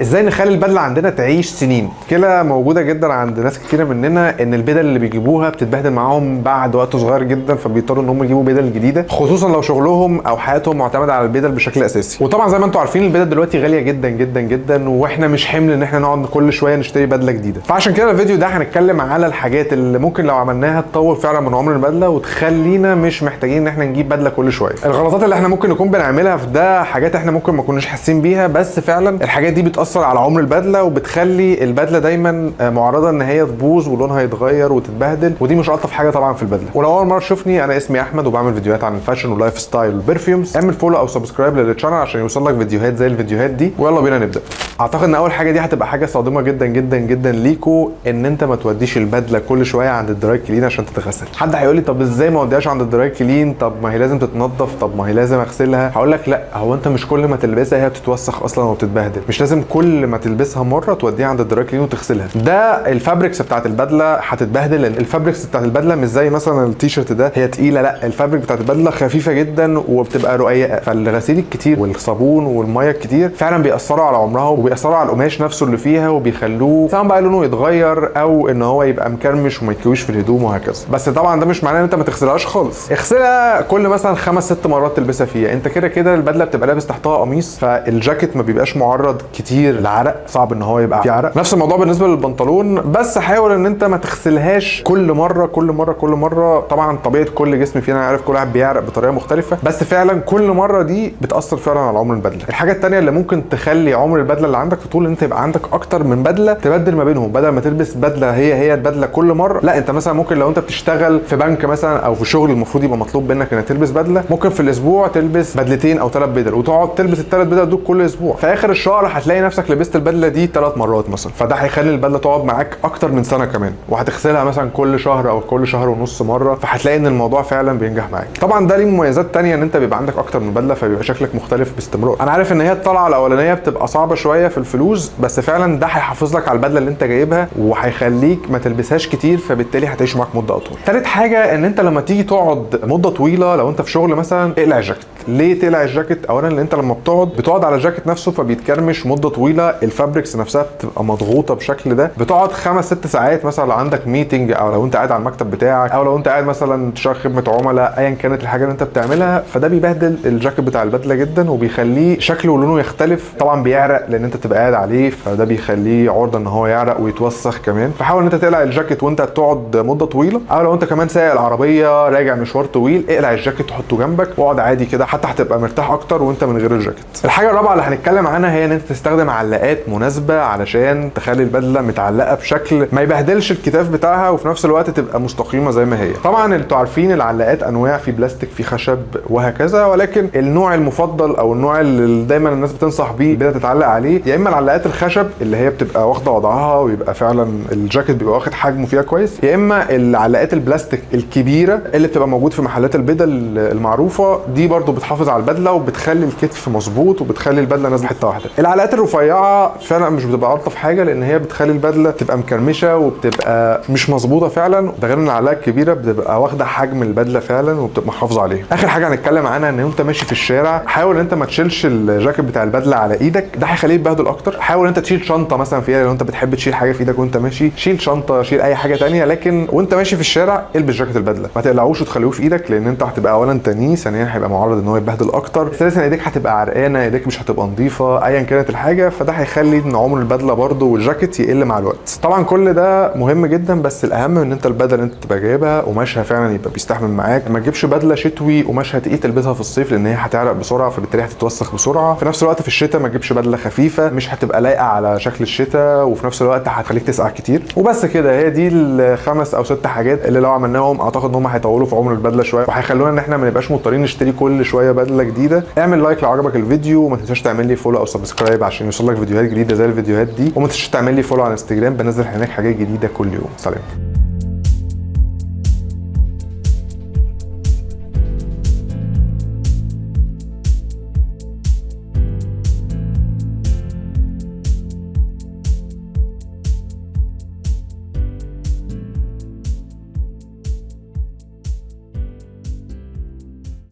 ازاي نخلي البدلة عندنا تعيش سنين؟ مشكلة موجودة جدا عند ناس كتيرة مننا ان البدل اللي بيجيبوها بتتبهدل معاهم بعد وقت صغير جدا، فبيضطروا ان هم يجيبوا بدل جديده، خصوصا لو شغلهم او حياتهم معتمدة على البدل بشكل اساسي. وطبعا زي ما انتم عارفين البدل دلوقتي غالية جدا جدا جدا، واحنا مش حمل ان احنا نقعد كل شوية نشتري بدله جديده. فعشان كده الفيديو ده هنتكلم على الحاجات اللي ممكن لو عملناها تطول فعلا من عمر البدلة وتخلينا مش محتاجين ان احنا نجيب بدله كل شويه. الغلطات اللي احنا ممكن نكون بنعملها في ده حاجات احنا ممكن ما كناش حاسين بيها، بس فعلا الحاجات دي بتأثر على عمر البدلة وبتخلي البدلة دايما معرضه ان هي تبوظ ولونها يتغير وتتبهدل، ودي مش الطف حاجة طبعا في البدله. ولو اول مرة تشوفني، انا اسمي احمد وبعمل فيديوهات عن ال fashion وال lifestyle وال perfumes. اعمل follow او subscribe لل channel عشان يوصل لك فيديوهات زي الفيديوهات دي، ويلا بينا نبدا. اعتقد ان اول حاجة دي هتبقى حاجة صادمه جدا جدا جدا ليكو، ان انت ما توديش البدلة كل شوية عند ال dry clean عشان تتغسل. حد هيقول لي طب ازاي ما اوديهاش عند ال dry clean؟ طب ما هي لازم تتنضف، طب ما هي لازم اغسلها. هقول لك لا، هو انت مش كل ما تلبسها هي بتتوسخ اصلا وبتتبهدل، مش لازم كل ما تلبسها مرة توديها عند ال dry clean وتغسلها. ده ال fabrics بتاعت البدلة هتتبهدل، لان ال fabrics بتاعت البدلة مش زي مثلا التيشيرت ده هي تقيله، لا ال fabric بتاعت البدلة خفيفة جدا وبتبقى رقيقه، فالغسيل الكتير والصابون والمية الكتير فعلا بيأثروا على عمرها وبيأثروا على القماش نفسه اللي فيها، وبيخلوه سواء بقى لونه يتغير او ان هو يبقى مكرمش وما يتكويش في الهدوم وهكذا. بس طبعا ده مش معناه ان انت ما تغسلهاش خالص، اغسلها كل مثلا 5 6 مرات تلبسها فيها. انت كده كده البدلة بتبقى لابس تحتها قميص، فالجاكيت ما بيبقاش معرض كتير للعرق، صعب ان هو يبقى فيه عرق. نفس الموضوع بالنسبة للبنطلون، بس حاول ان انت ما تغسلهاش كل مرة كل مرة كل مره. طبعا طبيعة كل جسم فينا عارف كل واحد بيعرق بطريقة مختلفه، بس فعلا كل مرة دي بتاثر فعلا على عمر البدله. الحاجة الثانية اللي ممكن تخلي عمر البدلة اللي عندك تطول، ان انت يبقى عندك اكتر من بدله تبدل ما بينهم، بدل ما تلبس بدله هي هي البدلة كل مره. لا انت مثلا ممكن لو انت بتشتغل في بنك مثلا او في شغل المفروض يبقى مطلوب منك انك تلبس بدله، ممكن في الاسبوع تلبس بدلتين او 3 بدل، وتقعد تلبس الثلاث بدل دول كل اسبوع. في اخر الشهر هتلاقي نفسك لبست البدلة دي 3 مرات مثلا، فده هيخلي البدلة تقعد معاك اكتر من سنة كمان، وهتغسلها مثلا كل شهر او كل شهر ونص مره، فهتلاقي ان الموضوع فعلا بينجح معاك. طبعا ده ليه مميزات تانية، ان انت بيبقى عندك اكتر من بدله فبيبقى شكلك مختلف باستمرار. انا عارف ان هي الطلعة الاولانية بتبقى صعبة شوية في الفلوس، بس فعلا ده هيحافظ لك على البدلة اللي انت جايبها وهيخليك ما تلبسهاش كتير، فبالتالي هتعيش معاك مده اطول. تالت حاجه، ان انت لما تيجي تقعد مده طويلة لو انت في شغل مثلا اقلع الجاكيت. ليه تقلع الجاكيت؟ اولا ان انت لما بتقعد على الجاكيت نفسه فبيتكرمش مده طويله، ال fabrics نفسها بتبقى مضغوطه بشكل ده، بتقعد 5 6 ساعات مثلا لو عندك meeting او لو انت قاعد على المكتب بتاعك او لو انت قاعد مثلا تشتغل خدمة عملاء، ايا كانت الحاجة اللي انت بتعملها، فده بيبهدل الجاكيت بتاع البدلة جدا وبيخليه شكله ولونه يختلف. طبعا بيعرق لان انت تبقى قاعد عليه، فده بيخليه عرضه ان هو يعرق ويتوسخ كمان. فحاول ان انت تقلع الجاكيت وانت بتقعد مده طويله، او لو انت كمان سايق العربية راجع مشوار طويل اقلع الجاكيت وحطه جنبك واقعد عادي كده، حتى هتبقى مرتاح اكتر وانت من غير الجاكيت. الحاجة الرابعة اللي هنتكلم عنها هي ان انت تستخدم علاقات مناسبة علشان تخلي البدلة متعلقه بشكل ما يبهدلش الكتاف بتاعها، وفي نفس الوقت تبقى مستقيمة زي ما هي. طبعا انتوا عارفين العلاقات انواع، في بلاستيك في خشب وهكذا، ولكن النوع المفضل او النوع اللي دايما الناس بتنصح بيه البدلة تتعلق عليه يا اما العلاقات الخشب اللي هي بتبقى واخده وضعها ويبقى فعلا الجاكيت بيبقى واخد حجمه فيها كويس، يا اما العلاقات البلاستيك الكبيرة اللي بتبقى موجود في محلات البدل المعروفة دي، برضو بتحافظ على البدلة وبتخلي الكتف مظبوط وبتخلي البدلة نازله حتة واحده. العلاقات الرفيعة فعلا مش بتبقى الطف حاجه، لان هي بتخلي البدلة تبقى مكرمشه وبتبقى مش مظبوطة فعلا، ده غير ان العلاقات الكبيرة بتبقى واخده حجم البدلة فعلا وبتبقى محافظة عليها. اخر حاجة هنتكلم عنها ان انت ماشي في الشارع حاول ان انت ما تشيلش الجاكيت بتاع البدلة على ايدك، ده هيخليه يتبهدل اكتر. حاول ان انت تشيل شنطه مثلا فيها، لو انت بتحب تشيل حاجة في ايدك وانت ماشي شيل شنطه، شيل اي حاجة تانية، لكن وانت ماشي في الشارع البس جاكيت البدلة، ما تقلعوش وتخليه في ايدك، لان انت هتبقى اولا تانية، ثانيا هيبقى معرض ان هو يتبهدل اكتر، ثالثا ايديك هتبقى عرقانه، ايديك مش هتبقى نظيفه، ايا كانت الحاجه، فده هيخلي ان عمر البدلة برده والجاكيت يقل مع الوقت. طبعا كل ده مهم جدا، بس الاهم ان انت البدلة اللي انت تبقى جايبها قماشها فعلا يبقى بيستحمل معاك. ما تجيبش بدله شتوي قماشها تقيل تلبسها في الصيف، لان هي هتعرق بسرعة فبالتالي هتتوسخ بسرعه. في نفس الوقت في الشتاء ما تجيبش بدله خفيفة مش هتبقى لايقة على شكل الشتاء، وفي نفس الوقت هتخليك تسقع كتير. وبس كده، هي دي الخمس او ست حاجات اللي لو عملناهم اعتقد ان هم هيطولوا في عمر البدلة شوية وهيخلونا ان احنا ما نبقاش مضطرين نشتري كل شوية بدله جديده. اعمل like لو عجبك الفيديو، وما تنساش تعمل لي follow او subscribe عشان يوصلك فيديوهات جديدة زي الفيديوهات دي، وما تنساش تعمل لي follow على انستجرام، بنزل هناك حاجات جديدة كل يوم. سلام.